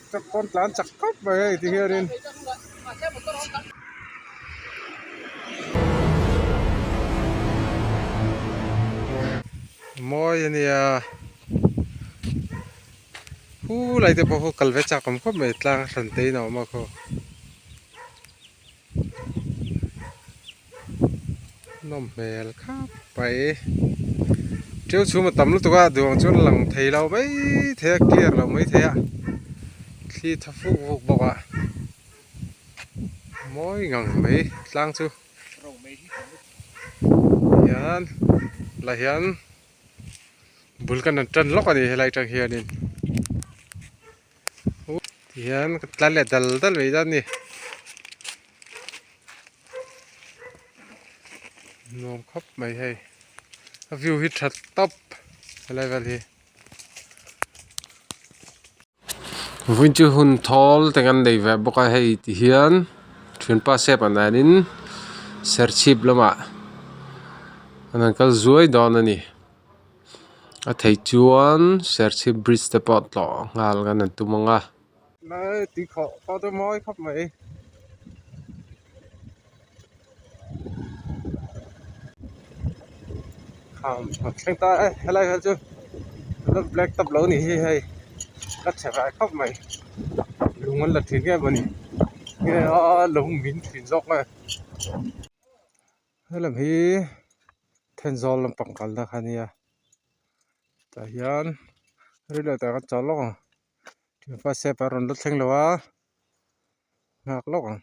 Truck pawn tlan chak khawp mai hei ti hianin. Mawi a nia hu lai te pawh khu kal ve chak awm khawp mai tlang a hran te in a awm a khaw. Nawm hmel khap mai ṭeu chhum a tam lutuk a duh ang chuan a lang thei lo mai thei a clear lo mai thei a thli tha fuk fuk bawk a mawi ngang mai tlang chu hian lah hian bul kan han ṭan lawk a ni helai aṭang hianin. Tihian ka tla leh dal dal mai dawn a ni nuam khawp mai hei a view hi tha tawp helai vel hi. Vawiin chu hun thawl te kan nei ve bawk a hei tihian thianpa sep ah hianin serchhip lamah an han kal zuai dawn a ni. A theih chuan Serchhip bridge te pawh tlawh nghal kan han tum ang a. Lai tui khawh pawh chu mawi khawp mai. Kham a thleng ta e helai hian chu la black top lo ni hi hei la chhe vai khawp mai lung an la thin em a ni nge a lung min thin zawk nge. Helam hi Thenzawl lampang kalna kha ania tah hian rei tak a chawl lawk ang thianpa step a rawn la thleng lo a nghak lawk ang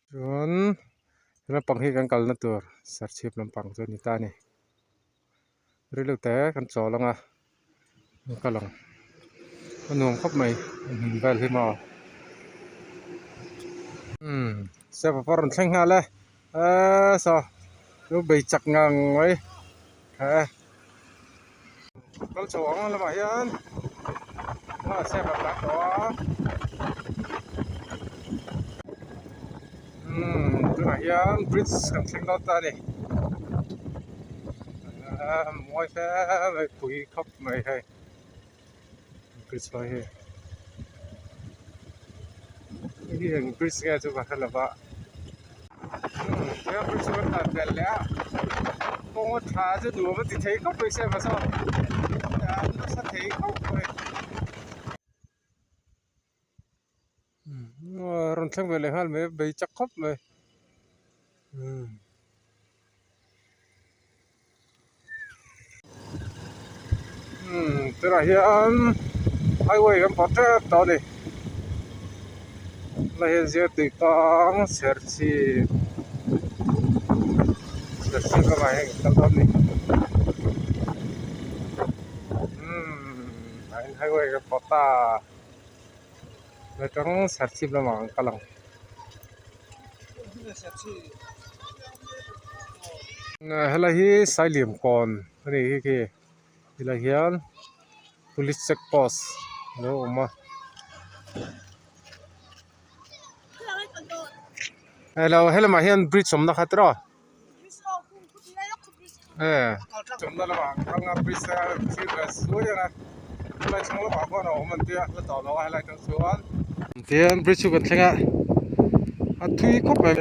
chuan he lampang hi kan kalna tur serchhip lampang chu a ni ta a ni rei lo te kan chawl ang a an kal ang a nuam khawp mai a hmun vel hi maw umm step a rawn thleng nghal e eee saw chu bei chak ngang mai tha e kal chho ang lamah hian a step a tlan tawh a umm tunah hian bridge kan thleng dawn ta a ni. A mawi hle mai pui khawp mai hei bridge pawh hi hei hi eng bridge nge chu ka hre lo va he bridge chu kan tlan vel leh a kawng a tha chu nuam a ti thei khawp mai se saw a nasa thei khawp mai rawn thleng ve leh nghal mai a bei chak khawp mai. Tunah hian highway kan pawh tep tawh a ni tunah hian zir tui kang serchhip serchhip lamah hian kan kal dawn a ni umm ah hian highway kan pawh ta atang serchhip lamah kan kal ang. Helai hi Sailiam kawn a nih hi khi helai hian police check post a lo awm a. Hello helamah hian bridge awmna kha tiraw e awmna lamah an kal a bridge a thlir ve suai ang a helai chhung lamah khuan a awm an tia la tawh lo a helai tang chuan. Tihian bridge chu kan thleng a a thui khawp mai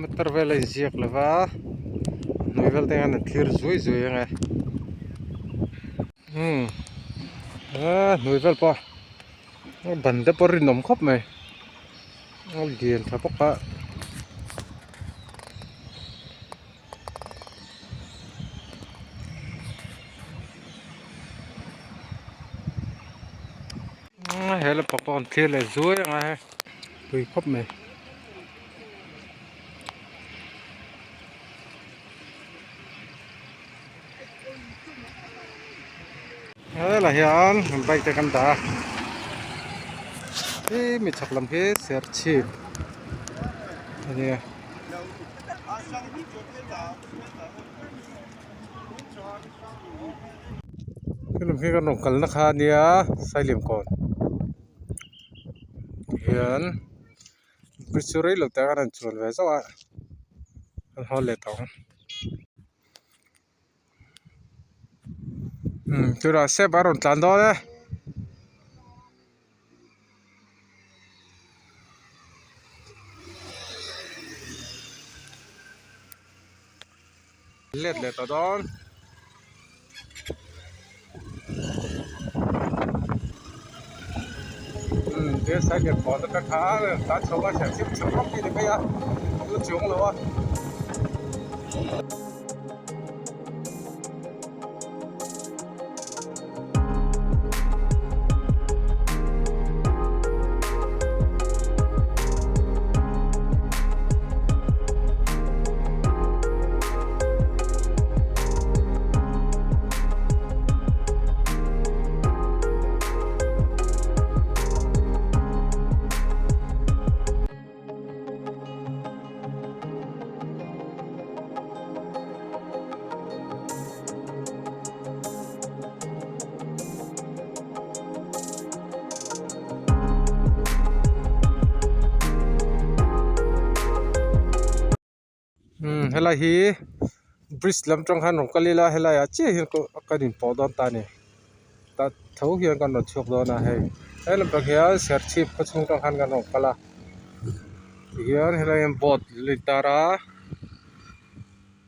motor vel a inziak lo va hnuai vel te hian an thlir zuai zuai ang e umm a hnuai vel pawh a ban te pawh a rinawm khawp mai a lian tha bawk a. He lampang pawh an thlir leh zuai ang a hei pui khawp mai. Helai hian bike te kan dah a khi mi chhak lam khi serchhip a nia. Helai hi kan rawn kalna kha a nia Sailiam kawn hian bridge chu rei lo te a rawn chuan ve zauh a an haw leh tawh ang umm tunah step a rawn tlan dawn e. Let leh ta dawn. Umm he cycle pawh te kha tlan chho a serchhip chho vak hi ni mai a a la chuang lo a. Umm helai hi bridge lam tang khan rawn kal ila helai ah chiah hian kan inpawh dawn ta a ni tah tho hian kan rawn chhuak dawn a hei he lampang hian serchhip khaw chhung tang khan kan rawn kal a tihian helai hian board a intar a.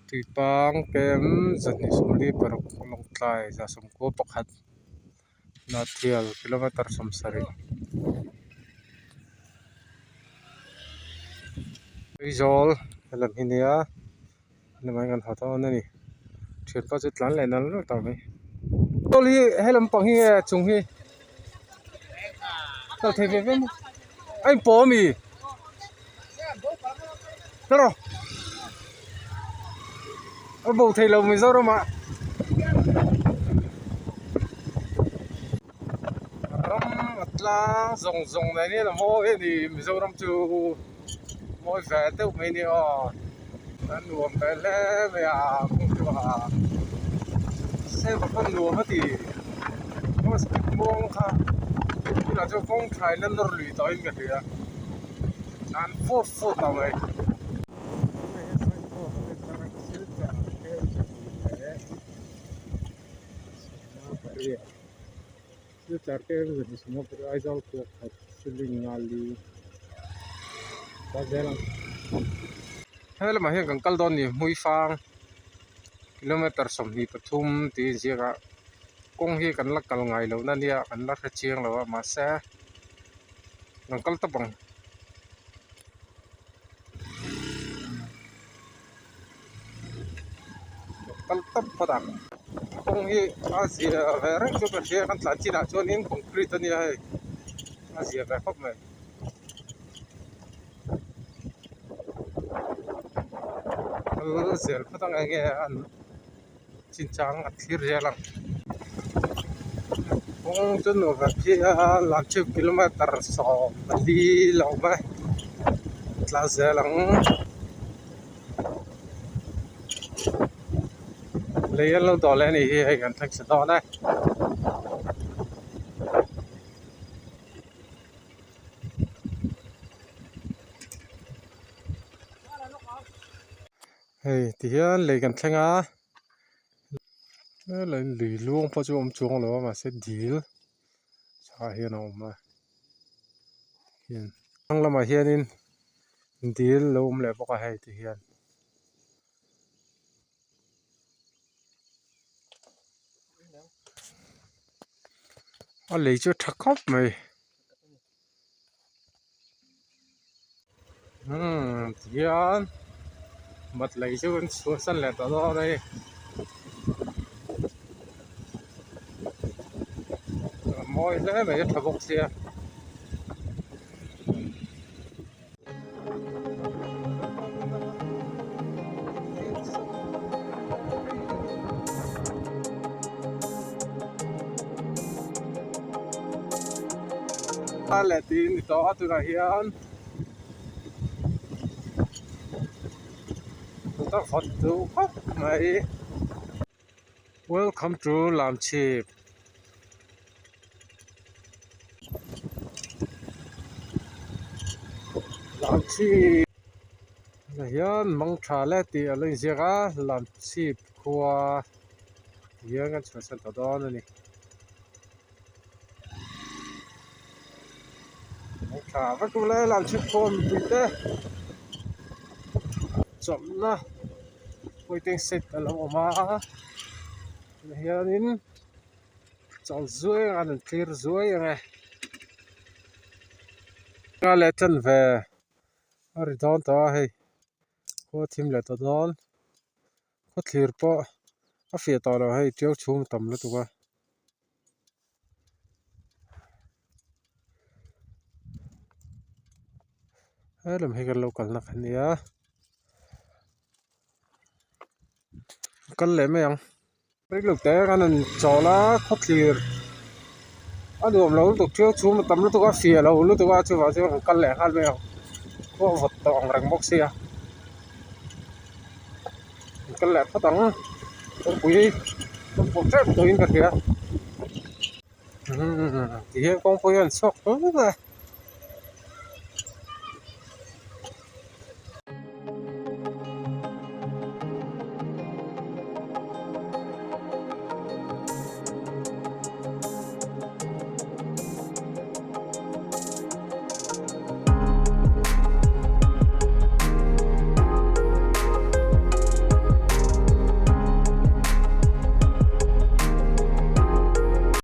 Tuipang kem 246 Lawngtlai 91 Hnathial kilometer 70 Aizawl helam hi nia helamah hian kan haw dawn a ni thianpa chu tlan leh nal nal tawh mai Aizawl hi helam pang hi nge chung hi kal thei ve ve maw a inpawh ami. Tawrh a bo thei lo Mizoram ah ram a tlang zawng zawng nen hian a mawi a ni Mizoram chu mawi ve deuh mai a ni aw a nuam ve hle mai a kawng chu a save a pawn nuam a ti muang kha tunah chuan kawng tha in a nawr lui tawh in ka hria. An fawt fawt a mai. He lamah hian kan kal dawn ni Hmuifang kilometer 23 tih a inziak a kawng hi kan la kal ngai lohna nia kan la hre chiang lo a mahse. Kan kal tawp ang. Kal tawp phawt ang. Kawng hi a zia ve reng chu ka hria kan tlan chinah chuanin concrete a nia hei a zia ve khawp mai. Kal zel phawt ang enge an chinchang a thlir zel ang. Kawng chu nuam ve phian a lamchhip kilometer 14 lo awm e tla zel ang lei an lo dawh leh a nih hi hei kan thleng chhe dawn e. Hei tihian lei kan thleng a helai lui luang pawh chu a awm chuang lo a mahse dil chhakah hian a awm a hian thlang lamah hianin dil lo awm leh bawk a hei tihian. A lei chu a tha khawp mai. Umm tihian mat lei chu kan chhuahsan leh tawh dawn a ni a mawi hle mai a tha bawk sia. Leh tih ni tawh a tunah hian ka vawt duh khawp mai welcome to Lamchhip. Lamchhip tunah hian mangtha le tih a lo inziak a Lamchhip khua tihian kan chhuahsan ta dawn a ni. Tha vek ule Lamchhip khua mipui te chawlhna. Waiting shed a lo awm a tunah hianin chawl zuai ang a an thlir zuai ang e a leh ṭan ve a ri dawn tawh a hei khua thim leh tawh dawn khaw thlir pawh a fiah tawh lo hei tiau chhung tam lutuk a. Helam hi kan lo kalna kha nia kal leh mai ang reilo te kan han chawl a khawthlir a nuam lo lutuk ṭiau chhum a tam lutuk a fiah lo lutuk a chuvang chuan kan kal leh nghal mai ang khua a vawt tawh ang reng bawk sia kan kal leh phawt ang kawngpui kawngpui tep tawhin ka hria ti hian kawngpui a han chhuak hlawm a.